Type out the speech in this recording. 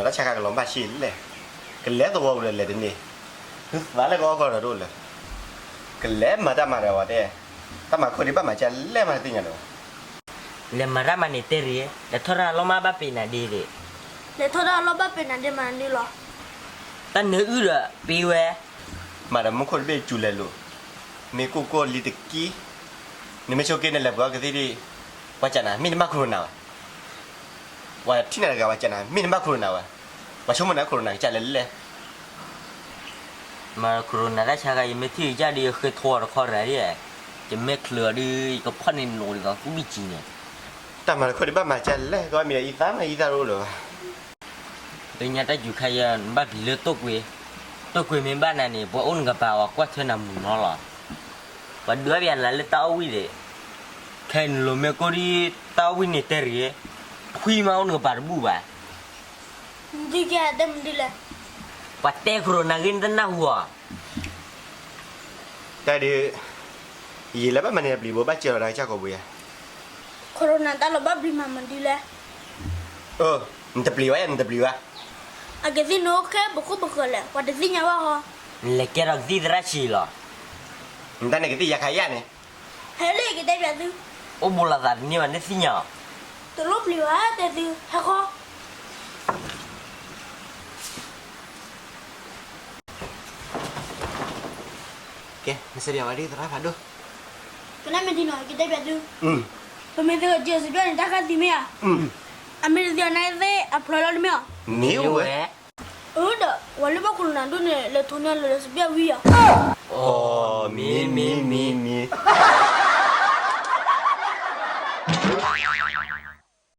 တၢ်ဆါခါကလီၤဘၣ်ဆံးလဲၣ်, ကလဲၤသဝီပူၤဒီးလဲၤတန့ၢ်, သုသးလၢကအီၣ်ကီၢ်ဒီးတအိၣ်လၢၤ, ကလဲၤမၤတၢ်မၤဒီးဝဲတဲ, တၢ်မၤခိၣ်ဒံးဘၣ်မၤကလဲၣ်မၤတသ့ၣ်ညါဒီး, လဲၤမၤတၢ်မၤန့ၣ်တဲရ့ၣ်, လဲၤထီၣ်တၢ်လီၢ်မးဘၣ်ပ့ၤနၤဒ့ဒ့ၣ်, လဲၤထီၣ်တၢ်လီၢ်ဘၣ်ပ့ၤနၤဒ့မးန့ၣ်လီၤ, တၢ်နၢအုၣ်ဒီးပ့ၤဝဲ, မၤဒီးမူခိၣ်တဘ့ၣ်စူၤလဲၤလိာ်, မ့ၢ်ကိၢ်ကိၢ်လံတကံ, နမ့ၢ်ဆိက့နလဲၤပှ့ၤအီကသံၣ်ဒံး, ပှၤကနၤ မ့ၢ်နဘၣ်ခိၣ်ရိနၤဝဲ ပှၤထံၣ်နၤတဂၤပှၤကနၤ မ့ၢ်နဘၣ်ခိၣ်ရိနၤဝဲ, ပှၤဆိကမိၣ်နၤခိၣ်ရိနၤကစၢ်လဲၤလဲၣ်, မၤခိၣ်ရိနၤတၢ်ဆါခါ ယမ့ၢ်ထံၣ်ကစၢ်ဒီးယဃ့ထီတခီရၤဒ်, ယမ့ၢ်ချုးအီၤဒီး ယကဖီၣ်န့ၢ်နအိၣ်ဒ်သိးသူဘံၣ်စံန့ၣ်, တၢ်မၤတခိၣ်ဒံးဘၣ်မၤကလဲၣ် ကမ့ၢ်အံသးမးအံသးတအိၣ်လၢၤဘၣ် လၢညါတၢ်စူၤခါယၤ နဘၣ်ပျံၤလၢတိၢ်ကွ့ၤ, တိၢ်ကွ့ၤမ့ၢ်ဘၣ်နၤန့ၣ် ပှၤအိၣ်နကပၤဝဲကွၢ်ထွဲနၤမုာ်နီၤလီၤ, ပှၤဒုးအီၣ်ပယၤလၢတၢ်အီၣ်ဝံၣ်ဒံး, ခဲအံၤနလိၤမ့ၢ်ကိၢ်ဒံးတၢ်အီၣ်ဝံၣ်န့ၣ်တဲရ့ၣ်, ထွံၣ်မးအိၣ်နကပၤတဘူၣ်ဘၣ်, မ့ၢ်တဲခိၣ်ရိနၤဂ့ၢ်နတနၢ်ဟူဧါ တၢ်ဒုး, ယံာ်လၢဘၣ်မၤန့ၢ်တပျံၤဘိဘၣ်စၢၤလီၤနၤကစၢ်ကိးပူၤယၤ, ခိၣ်ရိနၤတၢ်လီၤဘၣ်ပျံၤမၤမနုၤလဲၣ်, အၢ, နတပျံၤဝဲ နတပျံၤဝဲ, အကသံၣ်နအိၣ်ခဲပခိၣ်ပဃၢၤလဲၣ် ပှၤတသ့ၣ်ညါဘၣ်ဟီ, နလဲၤကဲထီၣ်ကသံၣ်သရၣ်ဆံးလီၤ, နတၢ်န့ၣ်ကသံၣ်ယါခါယါန့ၣ်, ဟဲလၢယကတဲပျးသု, အိၣ်ဘူးလိာ်သးတန့ၢ်ဘၣ်နသ့ၣ်ညါအီၤ, တလိၣ်ပျံၤဘၣ်တဲသု ဟဲဃီ ကဲ နစဲပျးဝဲဒ်သရၣ်ဖးဒိၣ်, ကနၣ်မ့ၢ်ထံနီၤ ယကတဲပျးသု, ပမ့ၢ်သဂၢၢ်စံးစံးပျၢ်န့ၣ် တၢ်ဃၣ်သံမ့ၢ်ဧါ, အမ့ၢ်တသ့အီၤနသ့ၣ်အဖျိလီၤတမ့ၢ်ဧါ, မ့ၢ်ဝဲ, အၢဒီး ပှၤလၢဘၣ်ခိၣ်ရိနၤဒိၣ်န့ၣ် လဲၤထိးန့ၢ်လၢစံးပျၢ်ဝံၤဧါ, အီ မ့ၢ်မ့ၢ်မ့ၢ်မ့ၢ်